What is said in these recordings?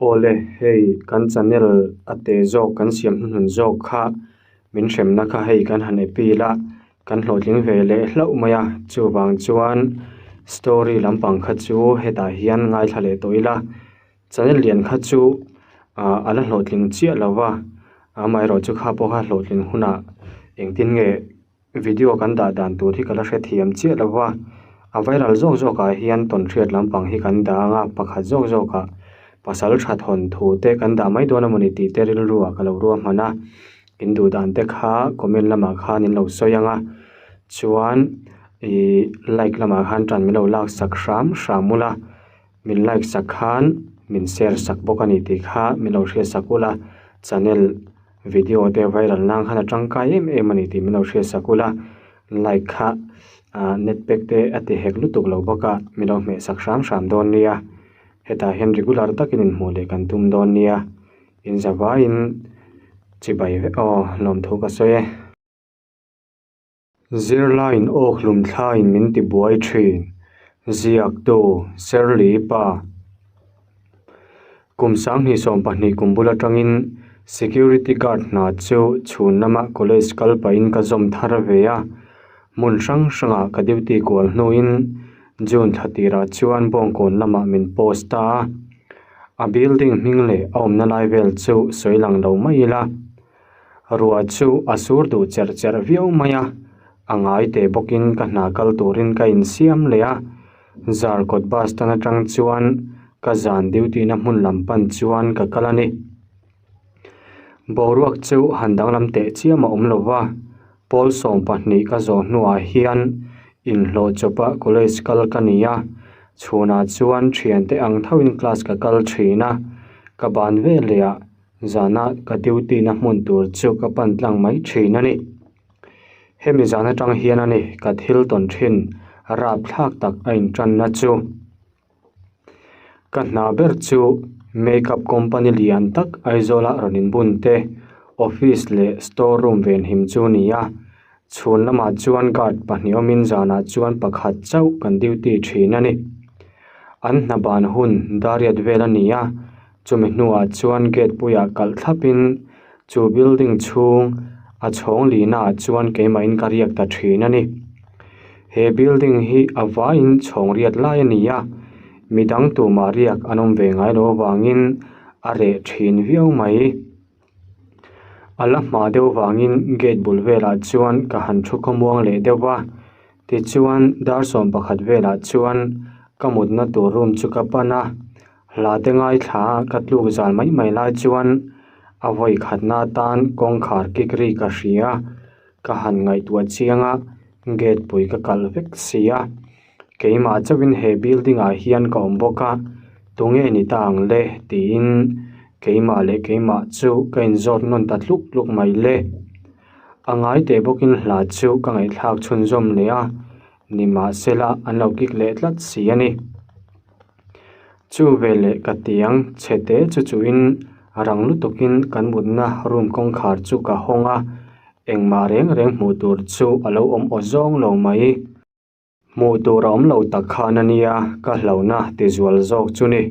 Awle, hei kan channel a te zawk kan siam hnuhnun zawk kha min hremna kha hei kan han appeal a, kan hlawhtling ve leh hlauh mai a, chuvang chuan story lampang kha chu hetah hian ngaithla leh tawh ila. Channel lian kha chu ah a la hlawhtling chiah lo va, amaherawhchu kha pawh kha hlawhtling hunah engtin nge Video kan dah dan tur hi ka la hrethiam chiah lo va, a viral zawk zawk ah hian tawnhriat lampang hi kan dah ang a, pakhat zawk zawk ah pasal tha thawn thu te kan dah mai dawn amawni tih te rilru ah ka lo ruahman a, in duh dan te kha comment lamah khan in lo sawi ang a, chuan ih like lamah khan tan min lo lak sak hram hram ula, min like sak khan min share sak bawk a ni tih kha min lo hriat sak ula, channel. Video te viral nan khan a tangkai em em a ni tih min lo hriat sak ula, like kha ah net pack te a ti hek lutuk lo bawk a, min lo hmeh sak hram hram dawn nia. Hetah hian regular takin inhmuh leh kan tum dawn nia, inzavaiin chibai vek aw lawmthu ka sawi e. Zirlaiin awk hlum thlaiin min ti buai thin, ziaktu Shirley pa. Kum 2020 kum bul atangin security guard hna chu chhun lama college kal pahin ka zawm thar ve a, hmun hrang hrangah ka duty kual hnuin June thla tirah chuan Bawngkawn lamah min post ta a, a building hming leh a awmna lai vel chu sawi lang lo mai ila. Ruah chu a sur duh cherh cherh viau mai a, a ngai teh bawkin ka hna kal turin ka insiam leh a, Zarkawt bus stand atang chuan ka zan duty na hmun lam pan chuan ka kal a ni. Boruak chu han danglam teh chiam a awm lo va, pawl 12 ka zawh hnuah hian inhlawh chawpa college kal ka ni a, chhunah chuan thiante ang thoin class ka kal thin a, ka ban veleh ah Zana ka duty na hmun tur chu ka pan tlang mai thin a ni. Hemi zan atang hian a ni ka thil tawn thin rapthlak tak a intanna chu. Ka hna ber chu makeup company lian tak Aizawla rawn inbun te office leh store room venhim chu ni a. Chhun lamah chuan guard pahnih awmin zanah chuan pakhat chauh kan duty thin a ni. An hna ban hun dariat vel a ni a. Chumi hnuah chuan gate puiah kalh thlapin chu building chhung a chhawng lihnaah chuan keimahin ka riak ta thin a ni. He building hi a vaiin chhawng riat lai a ni a, midang tumah riak an awm ve ngai lo avangin a reh thin viau mai. A la hma deuh vangin gate bul velah chuan ka han thu khawmuang leh deuh va, tichuan dar 11 velah chuan ka mutna tur room chu ka pan a. Hla te ngaithla a ka tluk zal mai mai lai chuan a vawi khatna atan kawngkhar kik ri ka hria a, ka han ngaihtuah chiang a, gate pui ka kalh vek si a. Keimah chauhin he building ah hian ka awm bawk a, tunge ni ta ang le tiin keimah leh keimah chu ka inzawt nawn ta tluk tluk mai le. A ngai teh bawkin hla chu ka ngaihthlak chhunzawm leh a, nimahsela an lo kik leh tlat si a ni. Chu veleh ka tiang chhe te chu chuhin rang lutukin kan mutna room kawngkhar chu ka hawng a, engmah reng reng hmuh tur chu a lo awm aw zawng lo mai. Hmuh tur a awm lo tak khan a nia ka hlauhna ti zual zawk chu ni.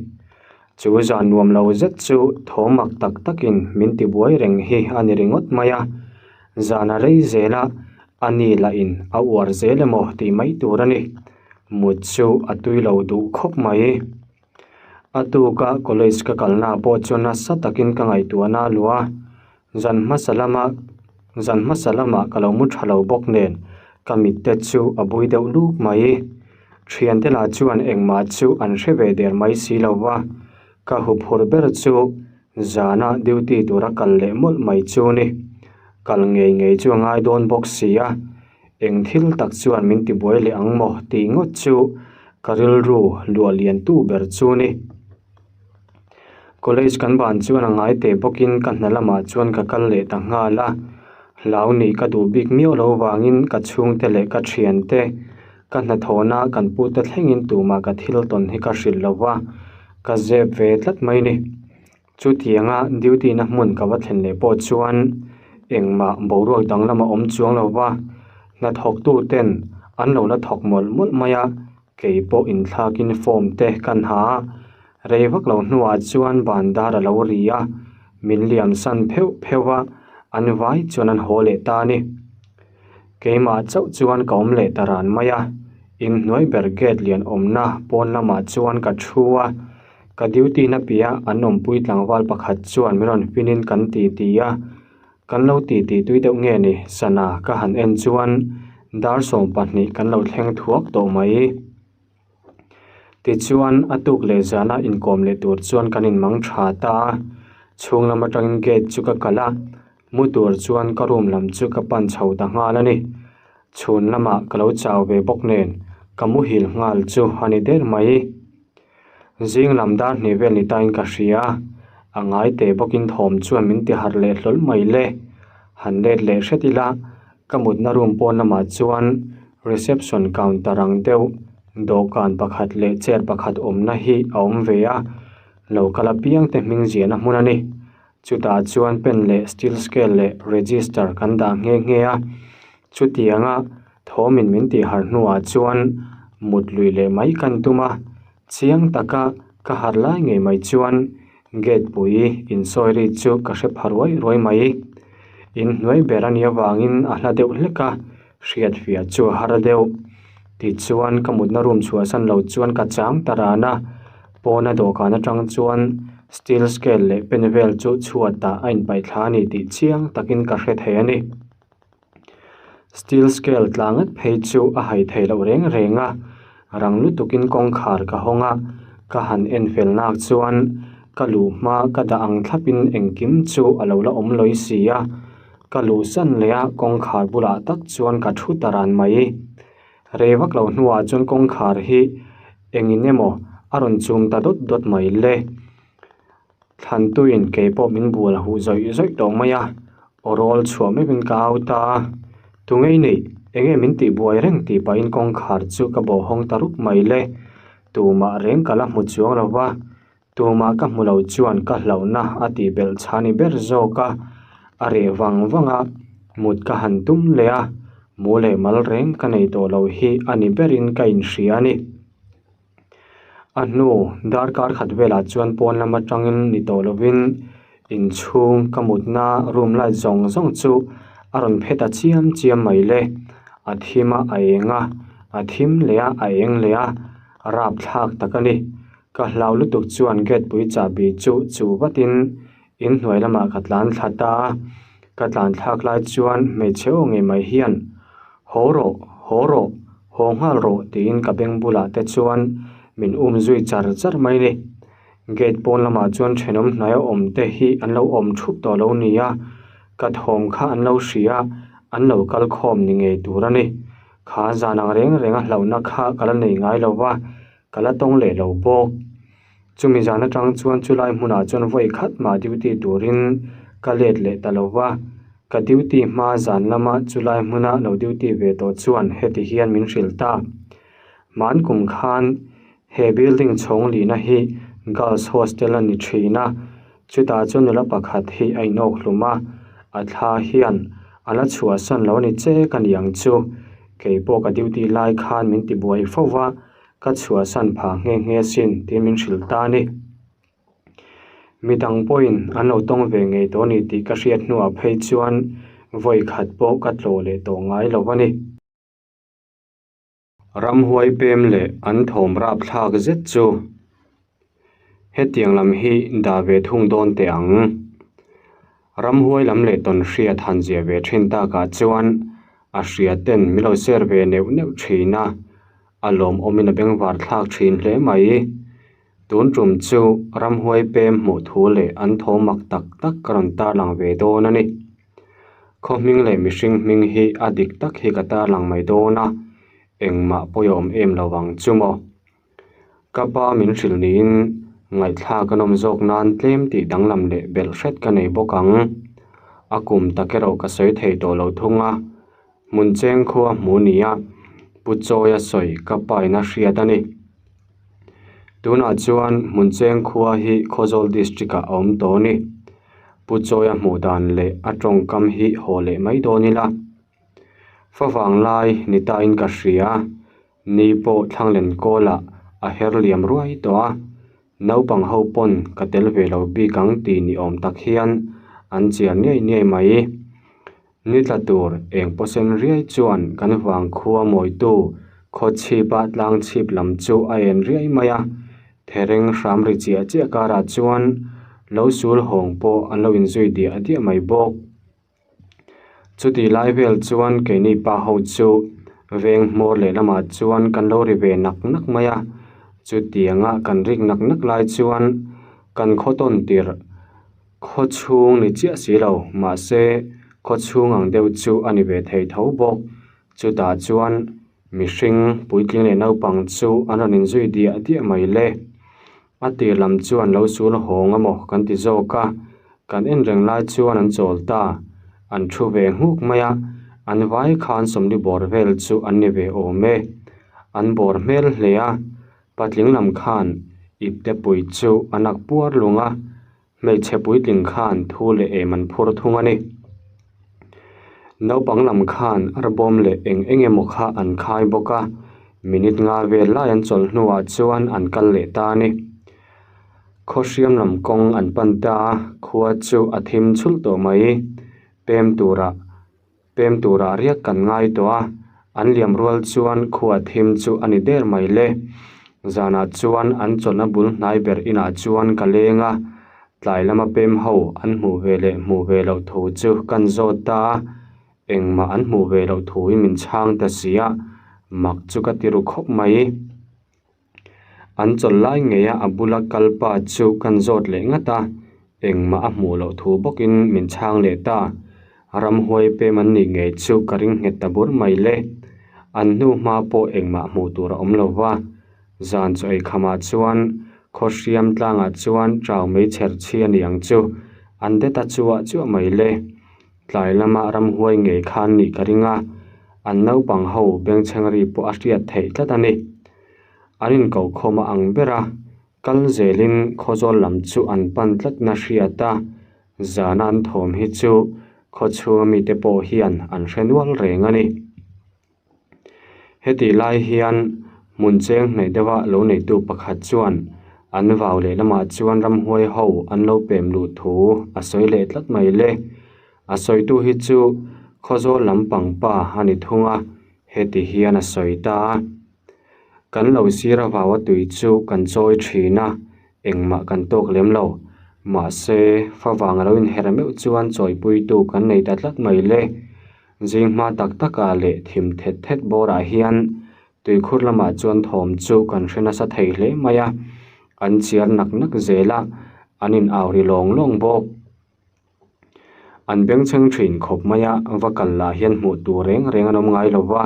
Chu zan nuam lo zet chu thawm mak tak takin min ti buai reng hi a ni ringawt mai a, zan a rei zel a, a ni lahin a uar zel emaw tih mai tur a ni. Mut chu a tui lo duh khawp mai. A tuka college ka kalna pawh chu nasa takin ka ngaihtuahna a luah a, zan hmasa lama zan hmasa lamah ka lo mu tha lo bawk nen ka mit te chu a bui deuh luk mai. Thiante lah chuan engmah chu an hre ve der mai si lo va, ka huphurh ber chu zana duty tura kal leh mawlh mai chu ni. Kal ngei ngei chu a ngai dawn bawk si a. Eng thil tak chuan min tibuai leh ang maw tih ngawt chu ka rilru luah lian tu ber chu ni. College kan ban chuan a ngai teh bawkin ka hna lamah chuan ka kal leh ta nghal a, hlau nih ka duh bik miau lo vangin ka chhungte leh ka thiante ka hnathawhna kan pute thlengin tumah ka thil tawn hi ka hrilh lo va, ka zep ve tlat mai ni. Chutianga duty na hmun ka va thlen leh pawh chuan engmah boruak danglam a awm chuang lo va, hnathawktu ten an lo la thawk mawlh mawlh mai a, kei pawh inthlakin form te kan ha a. Rei vak lo hnuah chuan ban dar a lo ri a, min liam san pheuh pheuh a, an vai chuan an haw leh ta a ni. Keimah chauh chuan ka awm leh ta ran mai a, inhnuai ber gate lian awmna pawn lamah chuan ka thu a, ka duty na piah an awmpui tlangval pakhat chuan min rawn finin kan ti ti a, kan lo ti ti tui deuh nge ni sana ka han en chuan dar 12 kan lo thleng thuak tawh mai. Tichuan, a tuk leh zana inkawm leh tur chuan kan inmang tha ta a, chhung lam atangin gate chu ka kalh a, mu tur chuan ka room lam chu ka pan chho ta nghal a ni. Chhun lamah ka lo chau ve bawk nen ka muhil nghal chu a ni der mai. Zing lam dar hnih vel ni tain ka hria a, a ngai teh bawkin thawm chuan min ti harh leh hlawl mai le. Han let leh hret ila, ka mutna room pawn lamah chuan reception counter ang deuh dawhkan pakhat leh chair pakhat awmna hi a awm ve a, lo kal apiang te hming ziahna hmun a ni. Chutah chuan pen leh steel scale leh register kan dah nghe nghe a, chutianga Thawmin min tih harh hnuah chuan mut lui leh mai kan tum a, chiang taka ka harh lai ngei mai chuan gate pui insawi ri chu ka hre pha ruai ruai mai. Inhnuai ber a nih avangin a hla deuh hlek a, hriatfiah chu a har deuh. Tichuan ka mutna room chhuahsan lo chuan ka chang ta ran a, pawna dawhkan atang chuan steel scale leh pen vel chu chhuatah a inpaihthla a ni tih chiang takin ka hre thei a ni. Steel scale tla ngat phei chu a hai thei loh reng reng a, rang lutukin kawngkhar ka hawng a, ka han en fel nak chuan ka luh hma ka dah ang thlapin engkim chu a lo la awm lawi si a, ka luh san leh a kawngkhar bulah tak chuan ka thu ta ran mai. Rei vak lo hnuah chuan kawngkhar hi engin emaw a rawn chum ta dawt dawt mai le. Thlantuiin kei pawh min bual huh zawih zawih tawh mai a, aw rawl chhuah meuhin ka au ta a, Tungei nei, enge min tih buai reng tih pahin kawngkhar chu ka bawh hawng ta rup mai le, tumah reng ka la hmu chuang lo va, tumah ka hmu lo chuan ka hlauhna a tih belh chhan i ber zawk a, a reh vang vang a, mut ka han tum leh a, mu leh mal reng ka nei tawh lo hi a ni berin ka inhria a ni. A hnu darkar khat velah chuan pawn lam atangin ni tawh lovin inchhung ka mutna room light zawng zawng chu a rawn phe ta chiam chiam mai le. A thim a a eng a, a thim leh a a eng leh a, rapthlak tak a ni. Ka hlau lutuk chuan gate pui chahbi chu chu vatin inhnuai lamah ka tlan thla ta a, ka tlan thlak lai chuan hmeichhe aw ngei mai hian haw rawh haw rawh haw nghal rawh tiin ka beng bulah te chuan min um zui char char mai ni. Gate pawn lamah chuan thenawm hnaia awm te hi an lo awm thup tawh lo nia, ka thawm kha an lo hria an lo kal khawm ni ngei tur a ni. Kha zan ang reng reng a hlauhna kha ka la nei ngai lo va, ka la tawng leh lo bawk. Chumi zan atang chuan chulai hmunah chuan vawi khat mah duty turin ka let leh ta lo va, ka duty hma zan lama chulai hmuna lo duty ve tawh chuan heti hian min hrilh ta. Hman kum khan he building chhawng lihna hi girls hostel a ni thin a, chutah chuan nula pakhat hi a inawk hlum a, a thla hian a la chhuahsan lo a ni che ka ni ang chu. Keipawh ka duty lai khan min tibuai fo va, Ka chhuahsan phah nghe nghe sin tih min hrilh ta a ni. Midang pawhin an lo tawng ve ngei tawh a ni tih ka hriat hnuah phei chuan vawi khat pawh ka tlawh leh tawh ngai lo a ni. Ramhuai pem leh an thawm rapthlak zet chu hetiang lam hi dah ve thung dawn teh ang. Ramhuai lam leh tawn hriat han ziah ve thin takah chuan a hria ten min lo share ve neuh neuh thin a, a lawmawmin a bengvar thlak thin hle mai. Tun tum chu ramhuai pem hmuh thu leh an tho mak tak tak ka rawn tarlang ve dawn a ni. Khaw hming leh mihring hming hi a dik tak hi ka tarlang mai dawn a, engmah pawimawh em lo vang chu maw. Ka pa min hrilh niin ngaihthlak a nawm zawk nan tlem tih danglam leh belh hret ka nei bawk ang. A kum tak erawh ka sawi thei tawh lo thung a, hmun cheng khua hmu nia Pu Chawia sawi ka pa in a hriat a ni. Tunah chuan hmun cheng khua hi Khawzawl District ah a awm tawh a ni. Pu Chawia hmuh dan leh a tawngkam hi haw leh mai dawn ila. Favang lai ni tain ka hria. Ni pawh Thlanglen kawlah a her liam ruai tawh a. Naupang ho pawn ka tel ve lo bik ang tih ni awm tak hian an chiar niai niai mai. Ni tla tur eng pawh sen riai chuan kan vangkhua mawitu khaw chhipa tlang chhip lam chu a en riai mai a, thereng hram ri chiah chiah karah chuan lo sul hawng pawh an lo inzui diah diah mai bawk. Chutih lai vel chuan keini pa ho chu veng hmawr lehlamah chuan kan lo ri ve nak nak mai a, chutianga kan rik nak nak lai chuan kan khaw tawn tirh khaw chhung ni chiah si lo mahse khaw chhung ang deuh chu a ni ve thei tho bawk. Chutah chuan mihring puitling leh naupang chu an rawn inzui diah diah mai le. A tir lam chuan lo sul hawng a maw kan ti zawk a, kan en reng lai chuan an chawl ta. An thu ve nghuk mai a, an vai khan sawmli bawr vel chu an ni ve awm e. An bawr hmel hle a, patling lam khan ipte pui chu a nak puar lung a, hmeichhe puitling khan thu leh em an phur thung a ni. Naupang lam khan arbawm leh eng eng emaw kha an khai bawk a, minute nga vel lai an chawlh hnuah chuan an kal leh ta a ni. Khaw hriam lam kawng an pan ta a, khua chu a thim chhulh tawh mai. Pem turah pem turah riak kan ngai tawh a, an liam rual chuan khua thim chu a ni der mai le. Zanah chuan an chawlhna bul hnai ber inah chuan ka leng a, Tlai lama pem ho an hmuh ve leh hmuh ve loh thu chu kan zawt ta a, engmah an hmuh ve loh thuin min chhang ta si a, mak chu ka ti ru khawp mai. An chawlh lai ngeia a bula kal pa chu kan zawt leh ngat a, engmah a hmuh loh thu bawkin min chhang leh ta. Ramhuai pem an nih ngei chu ka ring nghet ta bur mai le. An hnu hma pawh engmah hmuh tur a awm lo va. Zan chaw ei khamah chuan khaw hriam tlangah chuan chau mai chher chhi a ni ang chu, an de ta chuah chuah mai le. Tlai lama ramhuai ngei khan nih ka ring a, an naupang ho bengchheng ri pawh a hriat theih tlat a ni. An inkohkhawm a ang ber a, kal zelin khawzawl lam chu an pan tlatna hriat a, zana an thawm hi chu khaw chhunga mite pawh hian an hre nual reng a ni. Hetih lai hian hmun cheng hnaih deuha lo neitu pakhat chuan an vau leh lamah chuan ramhuai ho an lo pem luh thu a sawi leh tlat mai le. A sawitu hi chu Khawzawl lampang pa a ni thung a, heti hian a sawi ta a. Kan lo sir a vau a tui chu kan chawi thin a, engmah kan tawk lem lo. Mahse, favang a lo inher meuh chuan chawipuitu kan nei ta tlat mai le. Zing hma tak takah leh thim thet thet bawrah hian tuikhur lamah chuan thawm chu kan hre nasa thei hle mai a, an chiar nak nak zel a, an in au ri lawng lawng bawk. An bengchheng thin khawp mai a, va kal lah hian hmuh tur reng reng an awm ngai lo va,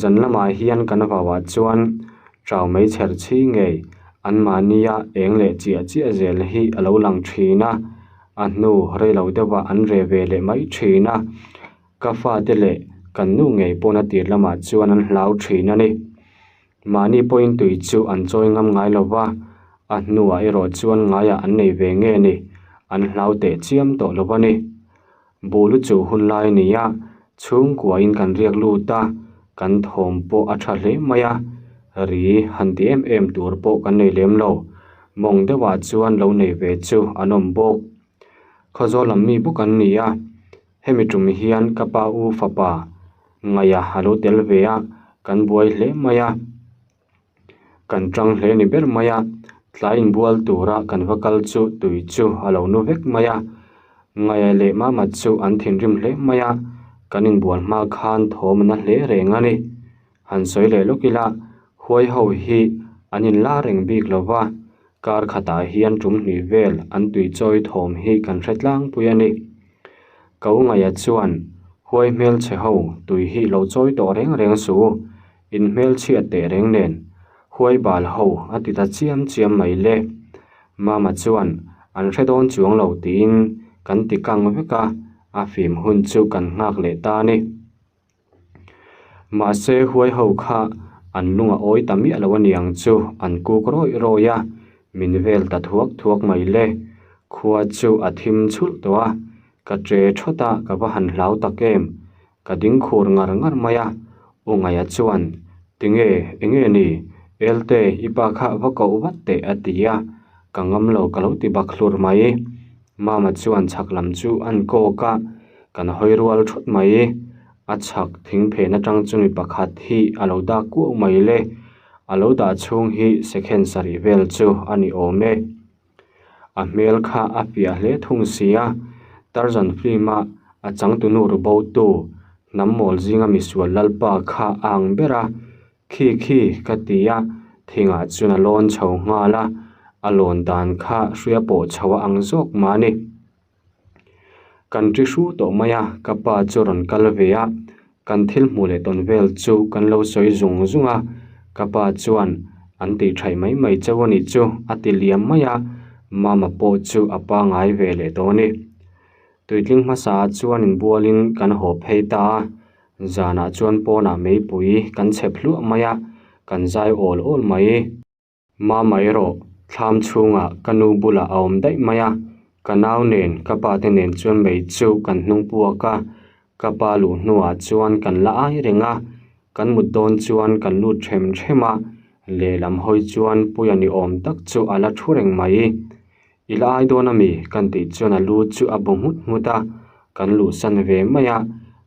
zan lamah hian kan vauah chuan chau mai chher chhi ngei anmahnia eng leh chiah chiah zel hi a lo lang thin a. A hnu rei lo deuhah an re ve leh mai thin a, ka fate leh kan nu ngei pawn a tir lamah chuan an hlau thin a ni. Mahni pawhin tui chu an chawi ngam ngai lo va, a hnuah erawh chuan ngaiah an nei ve nge ni, an hlau teh chiam tawh lo a ni. Buh lu chu hun lai a ni a, chhungkuain kan riak lut a, kan thawm pawh a tha hle mai a, ri han ti em em tur pawh kan nei lem lo. Mawng deuhah chuan lo nei ve chu an awm bawk. Khawzawl lam mi bawk an ni a, hemi tum hian ka pa u fapa Ngaia a lo tel ve a, kan buai hle mai a. Kan tang hle ni ber mai a, tlai inbual tura kan va kal chu tui chu a lo nu vek mai a, Ngaia leh Mama chu an thinrim hle mai a, kan inbual hma khan thawm a na hle reng a ni. Han sawi leh lawk ila, huai ho hi an inla reng bik lo va, kar khatah hian tum hnih vel an tui chawi thawm hi kan hre tlangpui a ni. Ko Ngaia chuan, Huai hmelchhe ho tui hi lo chawi tawh reng reng suh u, In hmelchhiat teh reng nen, huai bal ho a ti ta chiam chiam mai le. Mama chuan an hre dawn chuang lo tiin kan ti kang vek a, a fim hun chu kan nghak leh ta a ni. Mahse huai ho kha an lung a awi ta miah lo aniang chu an kuk rawih rawih a, min vel ta thuak thuak mai le. Khua chu a thim chhulh tawh a, ka che thawt a ka va han hlau tak em. Ka ding khur ngar ngar mai a, U Ngaia chuan, Tinge, enge ni? Elte, i pa kha va koh vat teh a ti a. Ka ngam lo ka lo ti bak hlur mai. Mama chuan chhak lam chu a en kawk a, kan hawi rual thut mai. A chhak thing phen atang chu mi pakhat hi a lo dak kuau mai le. A lo dah chhung hi second sarih vel chu a ni awm e. A hmel kha a fiah hle thung si a, Tarzan film a a changtunu ru bo tu hnam mawl zinga misual lalpa kha a ang ber a, khi khi ka ti a, thingah chuan a lawn chho nghal a, a lawn dan kha hruia pawh chho a ang zawk mah a ni. Kan ṭi hru tawh mai a, ka pa chu rawn kal ve a, kan thil hmuh leh tawn vel chu kan lo sawi zung zung a, ka pa chuan an tih ṭhaih mai mai chauh a nih chu a ti liam mai a, mama pawh chu a pangai ve leh tawh a ni. Tuitling hmasa ah chuan inbualin kan haw phei ta a, zanah chuan pawnah meipui kan chhep hluah mai a, kan zai awl awl mai. Mama erawh thlam chhungah ka nu bulah a awm daih mai a, ka nau nen ka pa te nen chuan mei chu kan hnung puak a, ka pa luh hnuah chuan kan la ai reng a, kan mut dawn chuan kan lut them them a, lehlam hawi chuan puia ni awm tak chu a la thu reng mai. I la ai dawn ami? Kan tih chuan a lu chu a bu nghut nghut a, kan luhsan ve mai a,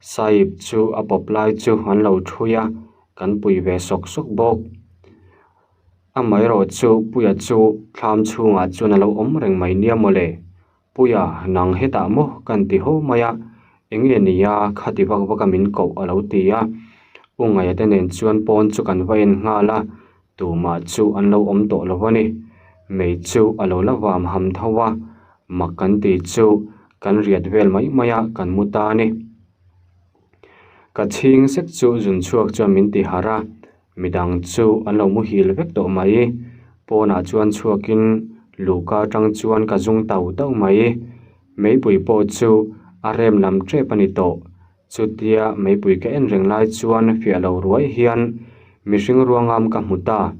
Sahib chu a pawp lai chu an lo thui a, kan pui ve sawk sawk bawk. Amaherawh chu Puia chu thlam chhungah chuan a lo awm reng mai nia mawle. Puia, nang hetah maw kan ti haw mai a, enge nia khati vak vak a min koh a lo ti a. U Ngaia te nen chuan pawn chu kan va en nghal a, tumah chu an lo awm tawh lo a ni. Mei chu a lo la vam ham tho a, mak kan ti chu kan riat vel mai mai a kan mu ta a ni. Ka chhing sek chu zun chhuak chuan min ti harh a, Midang chu an lo muhil vek tawh mai. Pawnah chuan chhuakin luhka atang chuan ka zung tau tau mai. Meipui pawh chu a rem lam tep a ni tawh. Chutia meipui ka en reng lai chuan fiah lo ruai hian mihring ruangam ka hmu ta.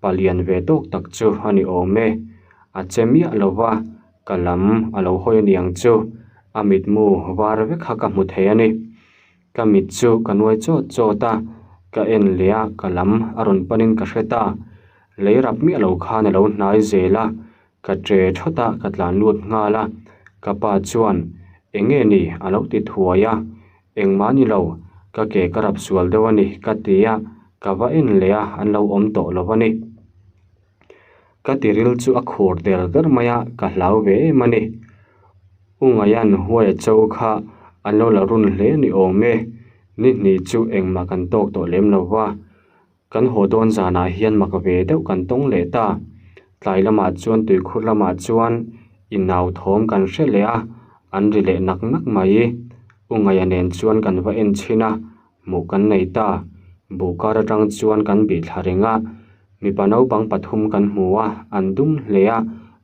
Palian ve tawk tak chu a ni awm e. A che miah lo va, ka lam a lo hawi a niang chu. A mitmu var vek kha ka hmu thei a ni. Ka mit chu ka nuai chawt chawt a, ka en leh a, ka lam a rawn panin ka hre ta. Lei rap miah lo khan a lo hnai zel a, ka che thawt a, ka tlan lut nghal a. Ka pa chuan, Eng nge ni? a lo ti thuai a. Engmah ni lo, ka ke ka rap sual deuh a ni, ka ti a, ka va en leh a, an lo awm tawh lo a ni. Ka tiril chu a khur der der mai a, ka hlau ve em a ni. U Ngaian huai a cho kha an lo la run hle ni awm e, ni hnih chu engmah kan tawk tawh lem lo va. Kan haw dawn zanah hian mak ve deuh kan tawng leh ta. Tlai lamah chuan tuikhur lamah chuan inau thawm kan hre leh a, an ri leh nak nak mai. U Ngaia nen chuan kan va en chhin a, hmuh kan nei ta. Buh kar atang chuan kan bih thla reng a, mipa naupang pathum kan hmu a, an dum hle a,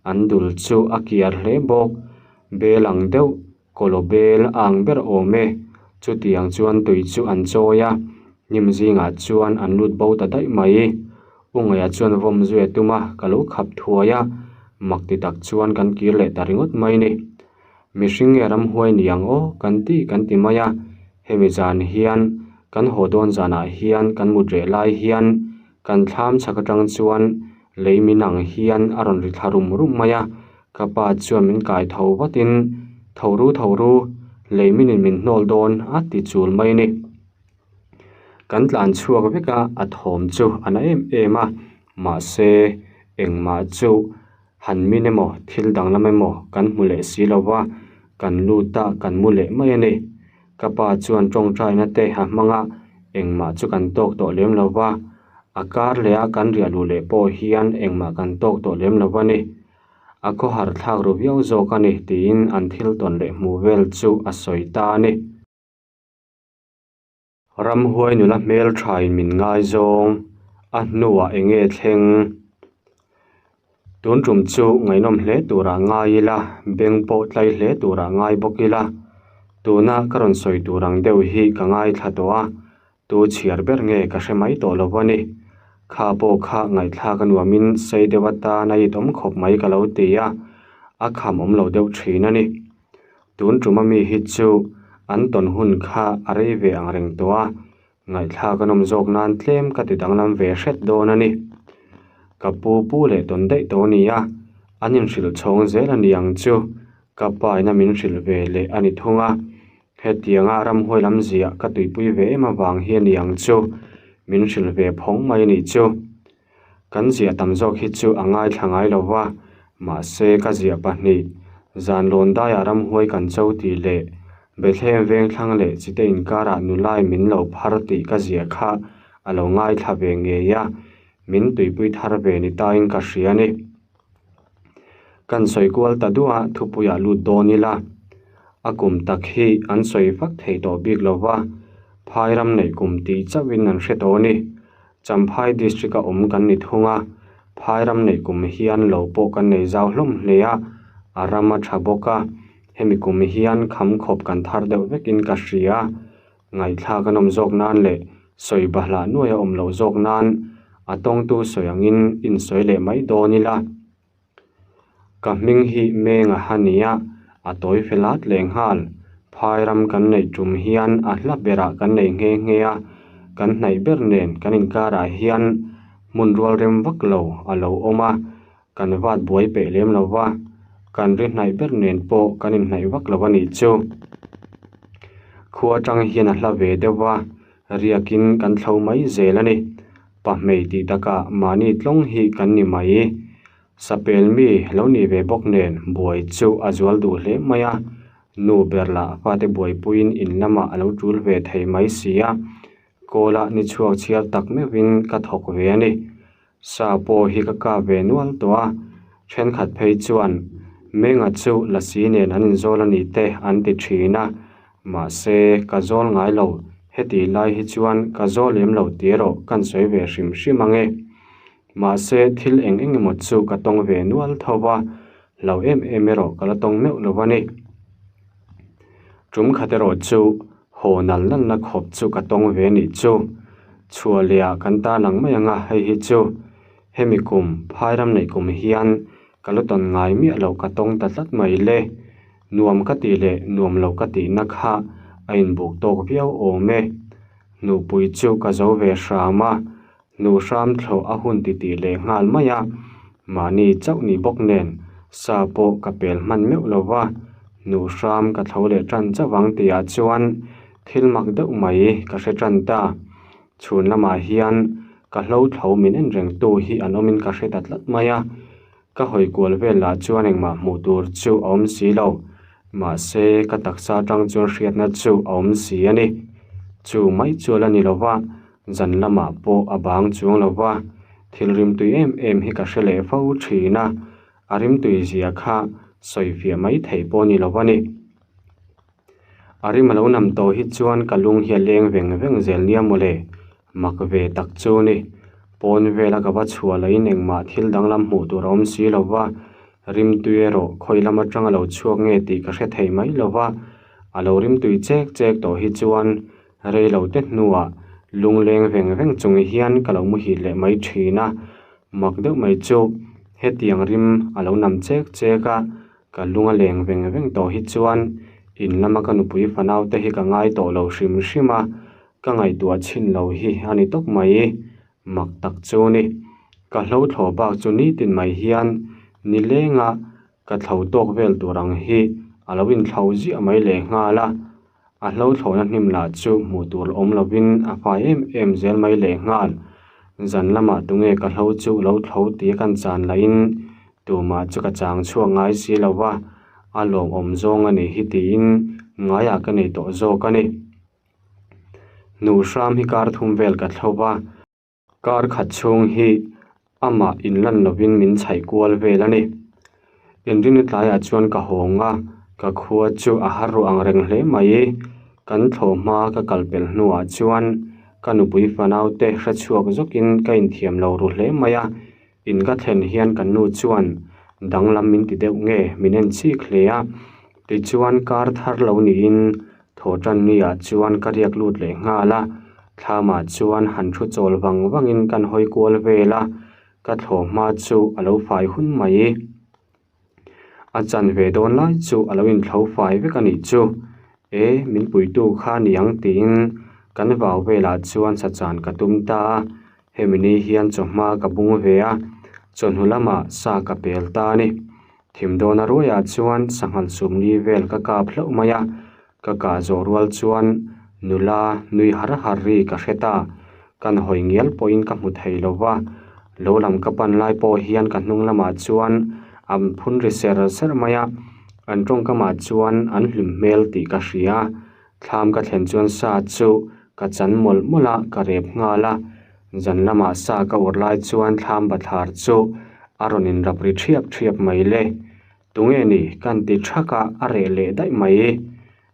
an dul chu a kiar hle bawk. Bel ang deuh, kawlaw bel a ang ber awm e. Chutiang chuan tui chu an chawi a, hnim zingah chuan an lut bo ta daih mai. U Ngaia chuan vawm zui a tum a, ka lo khap thuai a, mak ti tak chuan kan kir leh ta ringawt mai ni. Mihring nge ramhuai ni ang aw kan ti kan ti mai a, hemi zan hian kan haw dawn zanah hian kan mut reh lai hian kan thlam chhak atang chuan lei min ang hian a rawn ri thla rum rum mai a, ka pa chuan min kai tho vatin tho ru tho ru lei minin min hnawl dawn a ti chul mai a ni. Kan tlan chhuak vek a, a thawm chu a na em em a, mahse engmah chu. Han min emaw thil danglam emaw kan hmu leh si lo va, kan lut a, kan mu leh mai a ni. Ka pa chuan tawngtaina te a hmang a, engmah chu kan tawk tawh lem lo va, a kar leh a kan riah luh leh pawh hian engmah kan tawk tawh lem lo va ni. A khawhar thlak ru viau zawk a ni tiin an thil tawn leh hmuh vel chu a sawi ta a ni. Ramhuai nula hmelthain min ngaizawng, a hnuah eng nge thleng? Tun tum chu ngaihnawm hle turah ngai ila, beng pawh tlai hle turah ngai bawk ila. Tuna ka rawn sawi tur ang deuh hi ka ngaithla tawh a, tu chhiar ber nge ka hre mai tawh lo a ni. Kha pawh kha ngaihthlak a nuamin sei deuh atan a itawm khawp mai ka lo ti a, a kham awm lo deuh thin a ni. Tun tum ami hi chu an tawn hun kha a rei ve ang reng tawh a, ngaihthlak a nawm zawk nan tlem ka ti danglam ve hret dawn a ni. Ka pu pu leh tawn daih tawh a ni a, An inhrilh chhawng zel a ni ang chu. Ka pa ina min hrilh ve leh a ni thung a. Hetianga ramhuai lam ziah ka tuipui ve em avang hi a ni ang chu. Min hrilh ve phawng mai a nih chu. Kan ziah tam zawk hi chu a ngaithla ngai lo va, mahse ka ziah pahnih, zan lawn daiah ramhuai kan cho tih leh Bethlehem vengthlang leh chite inkarah nulai min lo phar tih ka ziah kha a lo ngaithla ve ngei a, min tuipui thar ve ni tain ka hria a ni. Kan sawi kual ta duh a, thupuiah lut dawn ila. A kum tak hi an sawi vak thei tawh bik lo va, phai ram neih kum tih chauhin an hre tawh a ni. Champhai district a awm kan ni thung a, phai ram neih kum hian lo pawh kan nei zau hlawm hle a, a ram a tha bawk a, hemi kum hian kham khawp kan thar deuh vekin ka hria. Ngaihthlak a nawm zawk nan leh sawi bahlah nuai a awm loh zawk nan a tawngtu sawi angin insawi leh mai dawn ila. Ka hming hi Menga ha nia, a tawi fel at leh nghal. Phai ram kan neih tum hian a hla berah kan nei nghe nghe a, kan hnaih ber nen kan inkarah hian hmun rual rem vak lo a lo awm a, kan vat buai peih lem lo va, kan ri hnaih ber nen pawh kan inhnaih vak lo a nih chu. Khua atang hian a hla ve deuh va, riakin kan thlo mai zel a ni. Pahmei tih takah mahni tlawng hi kan ni mai. Sapel mi lo nih ve bawk nen buai chu a zual duh hle mai a, nu ber lah fate buaipuiin in lamah a lo tul ve thei mai si a, kawla ni chhuak chhiar tak meuhin ka thawk ve a ni. Sa pawh hi ka kap ve nual tawh a, thenkhat phei chuan Menga chu lasi nen an inzawl a ni te an ti thin a, mahse ka zawl ngai lo, heti lai hi chuan ka zawl lem lo tih erawh kan sawi ve hrim hrim ang e. Mahse thil eng eng emaw chu ka tawng ve nual tho va, lo em em erawh ka la tawng meuh lo a ni. Tum khat erawh chu haw nal nalna khawp chu ka tawng ve a nih chu. Chhuah leh ah kan ta lang mai ang a, hei hi chu hemi kum phai ram neih kum hian ka la tawn ngai miah loh ka tawng ta tlat mai le. Nuam ka tih leh nuam lo ka tihna kha a inbuk tawk viau awm e. Nupui chu ka zo ve hram a, Hnuh hram thlawh a hun titih leh nghal mai a, mahni chauh ni bawk nen sa pawh ka pel hman meuh lo va, hnuh hram ka thlo leh tan chauh ang tihah chuan thil mak deuh mai ka hre tan ta. Chhun lamah hian ka hlo thlo min en reng tu hi an awmin ka hre ta tlat mai a, ka hawi kual vel lah chuan engmah hmuh tur chu a awm si lo, mahse ka taksa atang chuan hriatna chu a awm si a ni. Chu mai chu a la ni lo va. Zan lamah pawh a bang chuang lo va, thil rimtui em em hi ka hre leh fo thin a, a rimtui zia kha sawi fiah mai thei pawh ni lo a ni. A rim a lo nam tawh hi chuan ka lung hi a leng veng veng zel nia mawle, mak ve tak chu ni. Pawn vela ka va chhuah lahin engmah thil danglam hmuh tur a awm si lo va, rimtui erawh khawi lam atang a lo chhuak nge tih ka hre thei mai lo va, a lo rimtui chek chek tawh hi chuan Rei lo te hnuah lungleng veng veng chung hian ka lo muhil leh mai thin a, mak deuh mai chu hetiang rim a lo nam chek chek a, ka lung a leng veng veng tawh hi chuan in lama ka nupui fanau te hi ka ngai tawh lo hrim hrim a, ka ngaihtuah chhin lo hi a ni tawp mai, mak tak chu ni. Ka hlo thlawh bak chu nitin mai hian nilenga ka thlo tawk vel tur ang hi a lo inthlo ziah mai lehnghal a. A hlauhthlawhna hnim lah chu hmuh tur awm lovin a fai em em zel mai leh nghal. Zan lamah tunge ka hlo chu lo thlo tia kan chan lahin tumah chu ka chang chhuak ngai si lo va, a lawmawm zawng a nih hi tiin ngaiah ka nei tawh zawk a ni. Hnuh hram hi kar thum vel ka thlo va. Kar khat chhung hi amah inlan lovin min chhaih kual vel a ni. Inrini tlaiah chuan ka hawng a, ka khua chu a har ruah ang reng hle mai. Kan thlawh hma ka kal pel hnuah chuan ka nupui fanau te hre chhuak zawkin ka inthiam lo ru hle mai a. In ka thlen hian kan nu chuan danglam min ti deuh nge min en chik hle a. Tichuan kar thar lo niin Thaw tan ni ah chuan ka riak lut leh nghal a, thlamah chuan han thu chawl vang vangin kan hawi kual vel a, ka thlawh hma chu a lo fai hun mai. A chan ve dawn lai chu a lo inthlo fai vek a nih chu, e min puitu kha ni ang tiin kan vau velah chuan sachan ka tum ta a, hemi ni hian chawhma ka bung ve a, chawhnu lamah sa ka pel ta a ni. Thim dawna ruaiah chuan sanghal sumli vel ka kap hlauh mai a, ka kah zawh rual chuan nula nui har har ri ka hre ta. Kan hawi ngial pawhin ka hmu thei lo va, lo lam ka pan lai pawh hian ka hnung lamah chuan an phun ri ser ser mai a, an tawngkamah chuan an hlim hmel tih ka hria. Thlam ka thlen chuan sa chu ka chan mawlh mawlh a, ka rep nghal a. Zan lamah sa ka ur lai chuan thlam bathlar chu a rawn inrap ri thiap thiap mai le. Tunge ni? Kan ti thak a, a reh leh daih mai.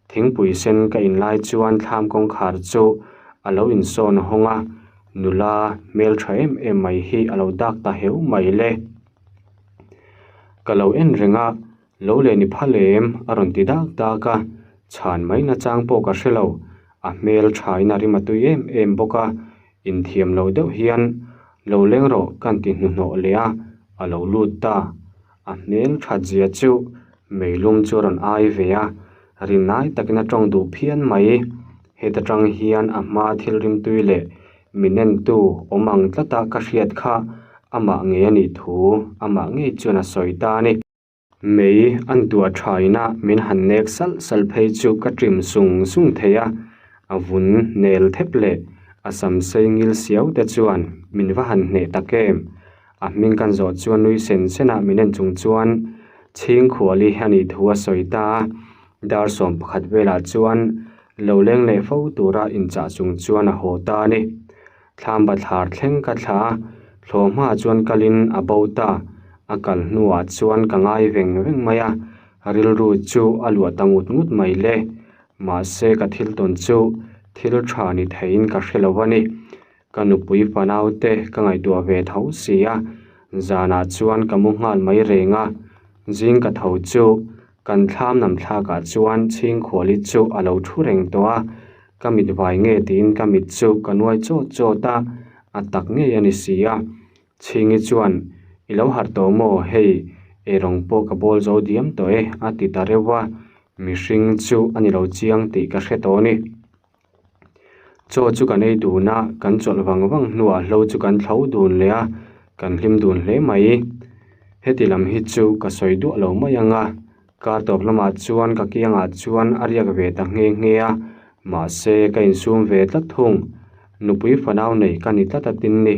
Thingpui sen ka in lai chuan thlam kawngkhar chu a lo insawn hawng a, nula hmeltha em em mai hi a lo dak ta heu mai le. Ka lo en reng a, Lo leh ni phal em? a rawn ti dak dak a, chhan mai nachang pawh ka hre lo. A hmel thain a rim a tui em em bawk a, inthiam lo deuh hian lo leng rawh kan ti hnuhnawh leh a, a lo lut ta. A hmel that zia chu meilum chu a rawn ai ve a, rinai takin a tawng duh phian mai. Heta tang hian a hma thil rimtui leh min entu awm ang tlata ka hriat kha amah ngei a nih thu amah ngei chuan a sawi ta a ni. Mei an tuah thain a min han nek salh salh phei chu ka ṭim sung sung thei a, a vun nel thep leh a sam sei ngil siau te chuan min va han hneh tak em. A hming kan zawh chuan nui sen sen a min en chung chuan chhingkhuali a nih thu a sawi ta a, dar 11 velah chuan lo leng leh fo tura inchah chung chuan a haw ta a ni. Thlam bathlar thleng ka thla a, thlawh hmaah chuan kalin a bo ta. A kal hnuah chuan ka ngai veng veng mai a, rilru chu a luah ta ngut ngut mai le. Mahse ka thil tawn chu thil tha ni theiin ka hre lo a ni. Ka nupui fanau te ka ngaihtuah ve tho si a, zanah chuan ka mu nghal mai reng a, zing ka tho chu Kan thlam lam thlakah chuan chhingkhuali chu a lo thu reng tawh a, ka mit vai nge tiin ka mit chu ka nuai chawt chawt a, a tak ngei a ni si a. Chhingi chuan, I lo harh tawh maw hei, eirawng pawh ka bawl zo diam tawh e a ti ta reuh a, mihring chu a ni lo chiang tih ka hre tawh a ni. Chaw chu kan ei dun a, kan chawlh vang vang hnuah hlo chu kan thlo dun leh a, kan hlim dun hle mai. Heti lam hi chu ka sawi duah lo mai ang a, kar tawp lamah chuan ka kiangah chuan a riak ve ta nghe nghe a, mahse ka insum ve tlat thung. Nupui fanau nei ka ni tlat a tin ni.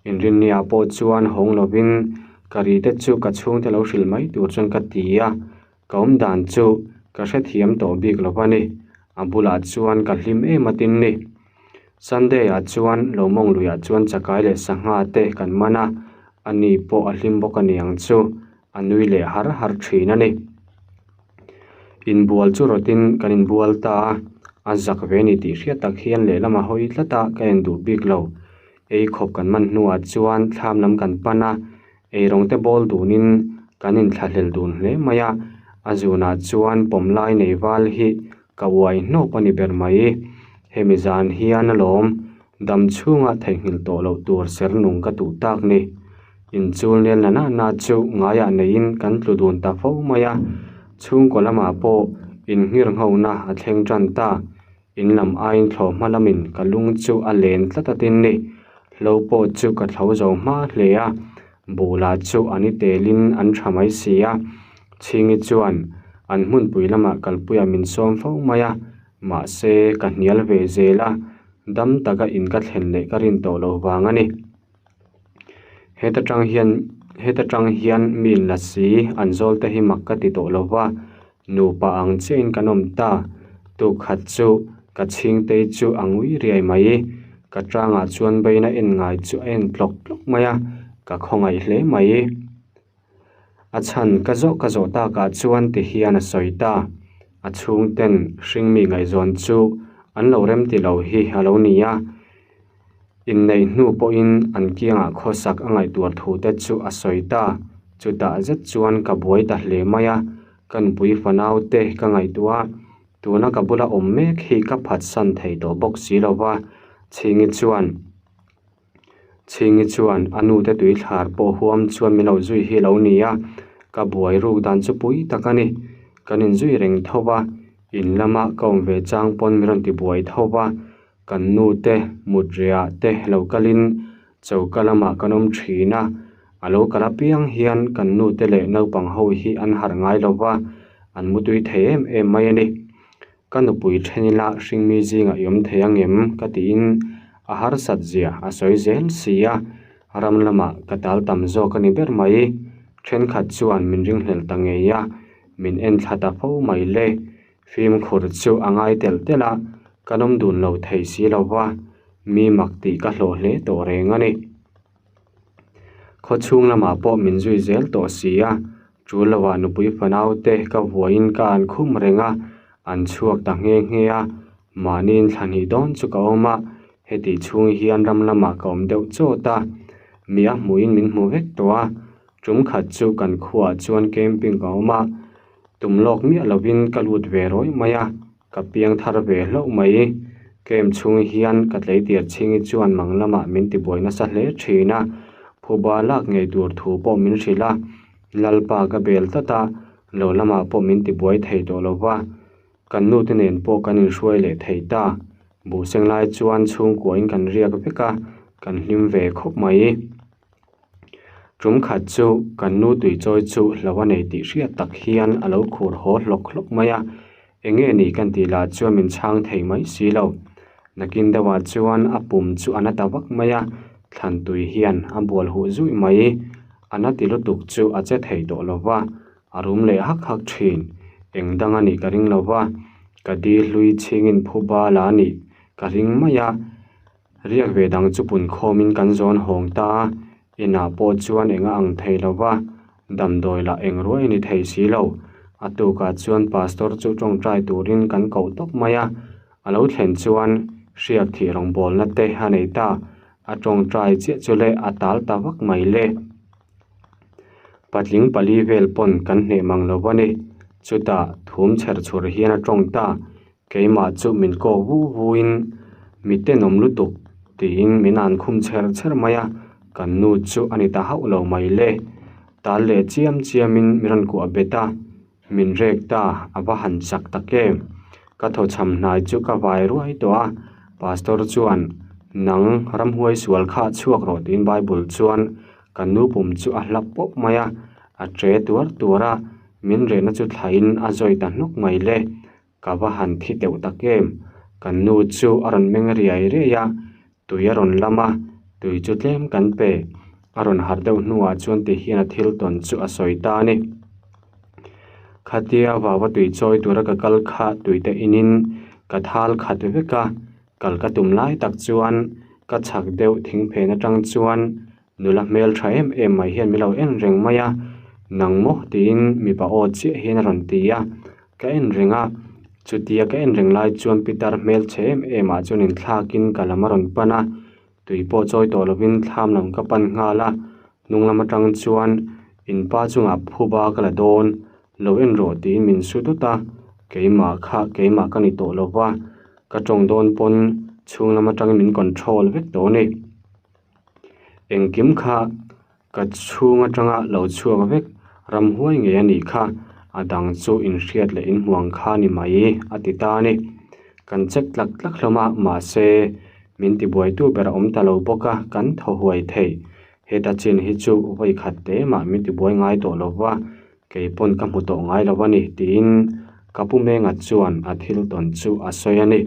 Inrinniah pawh chuan hawng lovin ka ri te chu ka chhungte lo hrilh mai tur chuan ka ti a, Ka awm dan chu ka hrethiam tawh bik lo a ni. A bulah chuan ka hlim em a tin ni. Sunday ah chuan Lomawng luiah chuan chakai leh sangha te kan man a, a ni pawh a hlim bawk a ni ang chu, a nui leh har har thin a ni. Inbual chu rawtin kan inbual ta a, a zak ve ni tih hriat tak hian lehlam a hawi tlat a, ka en duh bik lo. Ei khawp kan man hnuah chuan thlam lam kan pan a, Eirawng te bawl dunin kan inthlahlel dun hle mai a, a zunah chuan pawmlai nei val hi ka uai hnawk a ni ber mai. Hemi zan hian alawm dam chhunga theihnghilh tawh loh tur ser nung ka duh tak ni. Inchul nel na na na chu ngaiah neiin kan tlu dun ta fo mai a, chhungkaw lamah pawh innghirnghona a thleng tan ta. In lam aiin thlawh hma lamin ka lung chu a len tlat a tin ni. Hlo pawh chu ka thlo zo hma hle a, buh lah chu an i telin an tha mai si a. Chhingi chuan an hmunpui lamah kalpuiah min sawm fo mai a, mahse ka hnial ve zel a, dam taka in ka thlen leh ka rin tawh lo vang a ni. Heta tang hian heta tang hian mi inla si an zawl te hi mak ka ti tawh lo va, Nupa ang chiahin kan awm ta. Tuk khat chu ka chhingtei chu a ngui riai mai. Ka tangah chuan beina en ngai chu a en tlawk tlawk mai a, ka khawngaih hle mai. A chhan ka zawh ka zawh takah chuan ti hian a sawi ta. A chhungten hringmi ngaihzawn chu an lo remti lo hi a lo ni a. Inneih hnu pawhin an kiangah khawsak a ngaihtuah thu te chu a sawi ta. Chutah zet chuan ka buai ta hle mai a, ka nupui fanau te ka ngaihtuah a, tuna ka bula awm mek hi ka phatsan thei tawh bawk si lo va, Chhingi chuan Chhingi chuan a nu te tuithlar pawh huam chuan min lo zui hi lo ni a, ka buai ruk dan chu pui tak a ni. Kan inzui reng tho va, in lama ka awm ve chang pawn min rawn ti buai tho va, Kan nu te, mut riah te lo kalin choka lamah kan awm thin a, A lo kal apiang hian kan nute leh naupang ho hi an harh ngai lo va, an mutui thei em em mai a ni. Ka nupui then ila hringmi zingah i awm thei ang em? ka tiin a harsat zia a sawi zel si a, ram lamah ka tal tam zawk a ni ber mai. Thenkhat chuan min ringhlel ta ngei a, min en thla ta fo mai le. Fimkhur chu a ngai telh telh a, kan awm dun lo thei si lo va, mi mak tih ka hlawh hle tawh reng a ni. Khaw chhung lamah pawh min zui zel tawh si a, tul lovah nupui fanau te ka vuain ka an khum reng a, an chhuak ta nghe nghe a, mahniin thla hnih dawn chu ka awm a, heti chhung hian ram lamah ka awm deuh chawt a, mi a hmuhin min hmu vek tawh a, tum khat chu kan khuaah chuan camping ka awm a, tum lawk miah lovin ka lut ve rawih mai a. Ka piang thar ve hlauh mai. Camp chhung hian ka tleitir chhingi chuan mang lamah min tibuai nasa hle thin a, phuba lak ngei tur thu pawh min hrilh a, Lalpa ka bel tlat a, lo lamah pawh min tibuai thei tawh lo va, kan nute nen pawh kan inhruai leh thei ta. Buhseng lai chuan chhungkuain kan riak vek a, kan hlim ve khawp mai. Tum khat chu kan nu tuichawi chu hlo a nei tih hriat tak hian a lo khur haw hlawk hlawk mai a, eng nge ni kan tih lah chuan min chhang thei mai si lo. Nakin deuhah chuan a pum chu a na ta vak mai a, thlan tui hian a bual huh zuih mai. A na ti lutuk chu a che thei tawh lo va, a rum leh hak hak thin. Eng dang a nih ka ring lo va, ka di hlui chhingin phuba la a nih ka ring mai a. Riak ve dang chu pun khawmin kan zawn hawng ta a, inah pawh chuan eng a ang thei lo va, damdawi lah eng ruai a ni thei si lo. A tukah chuan pastor chu tawngtai turin kan koh tawp mai a, a lo thlen chuan hriak thih rawngbawlna te a nei ta, a tawngtai chiah chu le a tal ta vak mai le. Patling pali vel pawn kan hneh mang lo va ni, chutah thum chher chhur hian a tawng ta, Keimah chu min kawk vu vuin mi tenawm lutuk tiin min an khum chher chher mai a, kan nu chu a ni ta hauh lo mai le. Tal leh chiam chiamin min rawn kuah bet a, min rek ta a va han chak tak em. Ka thawchham hnai chu ka vai ruai tawh a, Pastor chuan nang ramhuai sual kha chhuak rawh tiin Bible chuan kan nu pum chu a hlap pawp mai a, a che tuar tuar a, min rehna chu thlain a zawi ta hnawk mai le. Ka va han thi teuh tak em? Kan nu chu a rawn meng riai riai a, tui a rawn lam a, tui chu tlem kan pe. A rawn harh deuh hnuah chuan ti hian a thil tawn chu a sawi ta a ni. Khatia vava tui chawi tura ka kal kha tuite inin ka thal khat vek a, kal ka tum lai tak chuan ka chhak deuh thing phen atang chuan Nula hmel tha em em mai hian min lo en reng mai a, Nang maw? tiin mipa aw chiah hian a rawn ti a, ka en reng a, chutia ka en reng lai chuan Pitar hmel chhe em em ah chuan inthlakin ka lam a rawn pan a, tui pawh chawi tawh lovin thlam lam ka pan nghal a, hnung lam atang chuan in pa chungah phuba ka la dawn, lo en rawh tiin min su dawt a, keimah kha keimah ka ni tawh lova, ka tawng dawn pawn chhung lam atangin min control vek tawh a ni. Engkim kha ka chhung atanga lo chhuak vek ramhuai ngei a nih kha, a dang chu inhriat leh inhmuang kha a ni mai a ti ta a ni. Kan check tlak tlak hlawm a, mahse min tibuaitu ber a awm ta lo bawk a, kan thaw huai thei. Heta chin hi chu vawi khat te mah min tibuai ngai tawh lo va, kei pawn ka hmu tawh ngai lo a ni tiin ka pu Menga chuan a thil tawn chu a sawi a ni.